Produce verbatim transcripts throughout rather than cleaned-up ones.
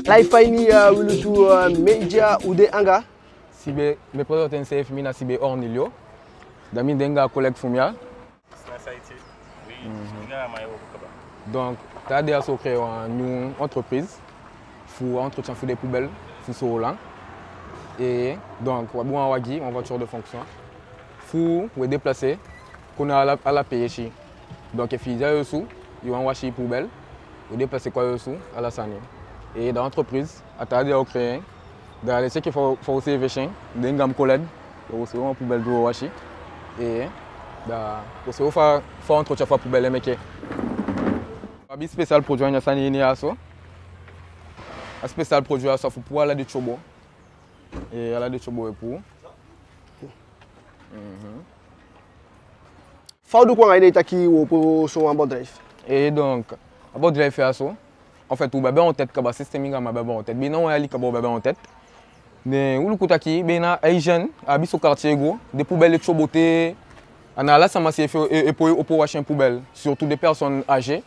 Live a ini, euh, Wilutu, euh, Media, u de anga Sibe, mi e présenter miseefi, mi na Sibe Ornilio. Da mi de anga collègue fu mi ya. Donc, taa dei ya so u créer wan nyun entreprise fu entretien fu den poubelle fu Soolan. Et donc, u abi wan wagi, wan voiture de fonction, fu u e déplacer kon na ala, ala peesi. Donc, efi i de a i osu, i wani wasi i poubelle, u e déplacer kon a i osu, ala sani. Et da entreprise, a taa dei ya u créer en. Da a leti enke fa, fa u seefi e si en, mi de anga mi collègue, da u o seeka wan poubelle di u o wasi. Et da u o seeka fa, fa entretien fu a poubelle e meke. U abi spécial produit a ini a sani ini ya so. A spécial produit ya so a fu puu ala den tyobo. Et ala den tyobo u e puu. Mhm. Fa u du kon anga a idee taki u o opo sowan bedrijf? Et donc, a bedrijf ya so, en fait, u be abi en tête kaba, système anga mi be abi en tête. Bina wan yali kaba u be abi en tête. Ne u luku taki, bina a hygiène, a abi son quartier go, den poubelle e tyobo te, a ná ala sama seefi e, e poi opo wasi en poubelle, surtout des personnes âgées.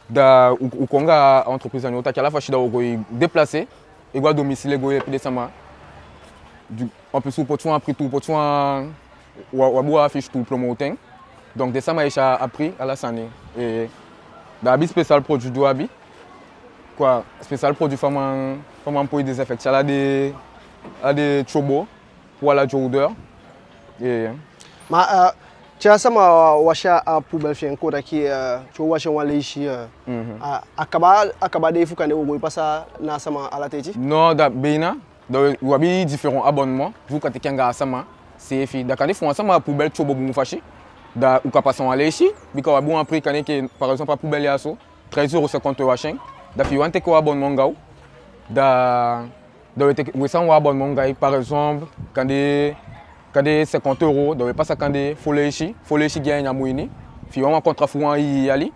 Da u, u kon anga a entreprise a ini u taki ala fasi da u o go e déplacer, e go a domicile e go yeepi den sama. Du, en plus u poti wan prix tu, u poti wan, u a, u abi wan affiche tu, u promote en. Donc den sama e si a prix, ala sani. Et da a abi spécial produit di u abi. Quoi, spécial produit fa man, fa man poi désinfecter ala den, ala den tyobo. Pour ala den odeur. Eh. Ma, euh, te a sama wasi a poubelle fi en, kon taki, euh, te u wasi en wan leisi, euh, a, a kaba, a kaba dei fu kande u o go e pasa na a sama ala ten ete? Non, da bina, da u abi différents abonnements di u kan teke anga a sama seefi. Da kande efu wan sama poubelle tyobo bun fasi, da u kan pasa wan leisi, bika u abi wan prix kande enke, par exemple, a poubelle ya so, treize euros cinquante u wasi en. Da efi i wani teke wan abonnement anga u, da Da u e teke, u e sani wan abonnement anga i, par exemple, kande, kande cinquante euros, da u e pasa kande fo leisi, fo leisi gi a ini a mun ini. Efi i wani wan contrat fu wan hii yali,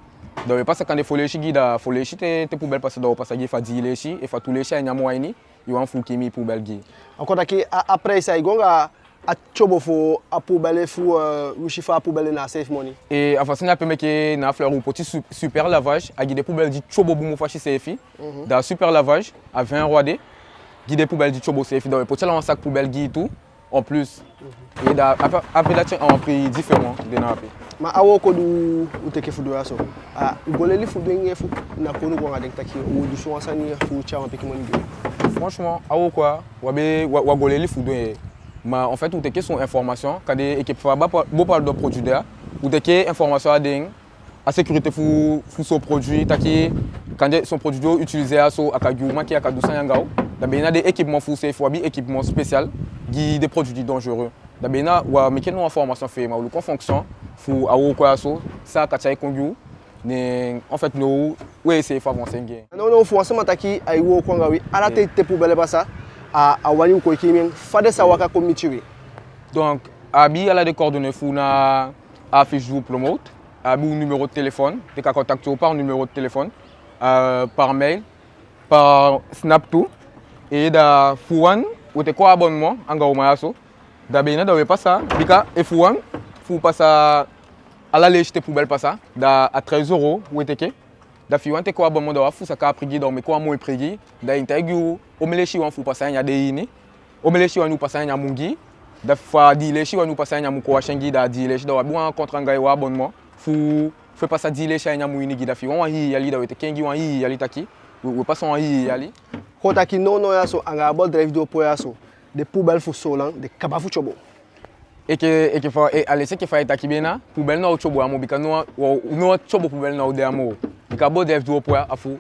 da u e pasa kande fo leisi gi i, da fo leisi te, te poubelle pasa, da u o pasa gi i fa dii leisi, efu a tu leisi a ini a mun a ini, i wani fu u kiin i poubelle gi i. A kon taki a, a prijs ai go anga a tyobo fu a poubelle fu, euh, u si fa a poubelle na a seefi moni. Eh, a fasi na ape meke na a Fleury u poti su-, super lavage, a gi den poubelle di tyobo bun fasi seefi. Mhm. Da super lavage, a vingt rwandais, gi den poubelle di tyobo seefi, da u e poti ala wan sac poubelle gi i tu, en plus. Mhm. Eh, da ape, ape dati a wan prix différent de na ape. Ma a wooko di u teke fu du ya so, a, u go leli fu du en efu na kownu kon anga den taki u o du sowan sani fu tyai wan pikin moni gi u? Franchement, a wooko ya, u á be, u á, u á go leli fu du en. Ma en fait, u teke son information, kande enke fa Bopal, Bopal du produit de ya, u teke information a den, a sécurité fu, fu son produit, taki kande son produit di u utiliser ya so, a kan gi u manke, a kan du sani anga u. Da bina den équipement fu u seefi, u abi équipement spécial gi den produit di dangereux. Da bina u á meke no wan formation fi en, ma u luku en fonction fu a wooko ya so, san a kan tyai kon gi u. Ne, en fait, now u e si fa u o avancer anga en. Nownow, fu wan sama taki ai wooko anga wi, ala ten te poubelle pasa, a, a wani u kon e kiin en, fa den sa waka kon miti wi? Donc, a abi ala den coordonnées fu u na a affiche di u promote, a abi u numéro de téléphone, den kan contacter u par numéro de téléphone, euh, par mail, par Snap tu. Eh, da fu u wani u teke wan abonnement anga u man ya so, da bina da u e pasa, bika efu u wani fu u pasa ala leisi te poubelle pasa, da a treize euros u e teke. Da efi i wani teke wan abonnement, da u abi fu saka a prix gi i, da u meke wan moi prix gi i, da i taigi u omen leisi i wani fu u pasa a ini a dei ini, omen leisi i wani u pasa a ini a mun gi i, da efu a dii leisi i wani u pasa a ini a mun kon wasi en gi i, da a dii leisi, da u abi wan contrat anga i, wan abonnement fu, fu pasa dii leisi a ini a mun ini gi i. Da efi i wani wan hii yali, da u e teke en gi i wan hii yali, taki u e, u e pasa wan hii yali. Kon taki nownow ya so, anga a bedrijf di u opo ya so, den poubelle fu Soolan den kaba fu tyobo. Enke, enke fa, eh, a leti enke fa i taki, bina poubelle ná o tyobo ya moo, bika no wan, no wan tyobo poubelle ná o de ya moo. Bika a bedrijf di u opo ya, a fu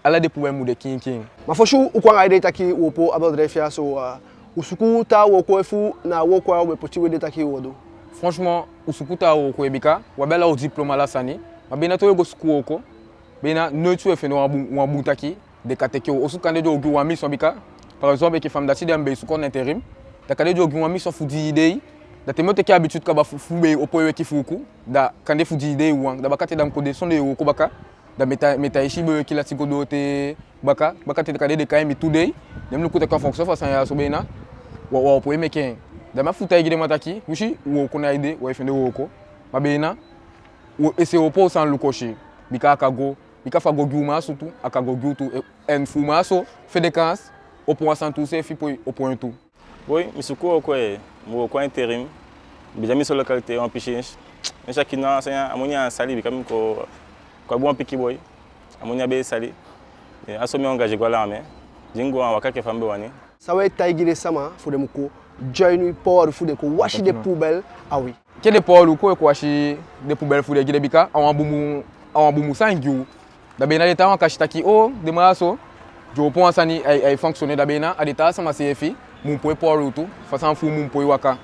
ala den poubelle mu de kiin kiin. Ma fosi u kon anga a idee taki u o opo a bedrijf ya so, euh, u suku taa wooko efu na a wooko ya u be poti u ede taki u o du? Franchement, u suku taa wooko, eh, bika u abi ala u diplôme, ala sani. Ma bina te u e go suku wooko, bina noiti u e fende wan bun, wan bun taki den kan teke u. Ofuso kande den o gi u wan mission, bika, par exemple, enke fa mi dati de, mi be e suku en intérim. Da kande den o gi u wan mission fu dii dei. Da te mi o teke habitude kaba fu, fu be e opo e weki fuuku, da kande fu dii dei wawan, da bakaten da mi kon de sondee wooko baka. Da mi e tan, mi e tan e si be e weki lati go doo te baka, bakaten kande den kai mi tu dei. Da mi luku taki en fonction fu a sani ya so, bina u á, u á o poi meke en. Da mi abi fu taigi den man taki, u si, wooko ná e de, u á e fende wooko. Ma bina u e si opo san luku si, bika a kan go. Bika fa a go gi u, ma a so tu a kan go gi u tu. En fu u, ma a so, fende kansi, opo wan sani tu, seefi poi opo en tu. Boi, mi suku wooko, mi wooko a interim. Mi be de a mi so localité wan pisi. Mi si taki no, a sani ya, a moni á sali, bika mi kon, kon abi wan pikin boi. A moni á be e sali. A so mi engagé go a l'armée. Di mi go, a waka enke fa mi be wani. San we taigi den sama fu den mu kon join wi, poli fu den kon wasi den poubelle a wi? Ke den poli u kon, e kon wasi den poubelle fu den gi den, bika a wan bunbun, a wan bunbun sani gi u. Da be na den taawan kan si taki o, den man ya so, di u opo wan sani, ai, ai fonctionner, da be na a den taa sama seefi mu poi poli u tu, fa sani fu u mu poi waka.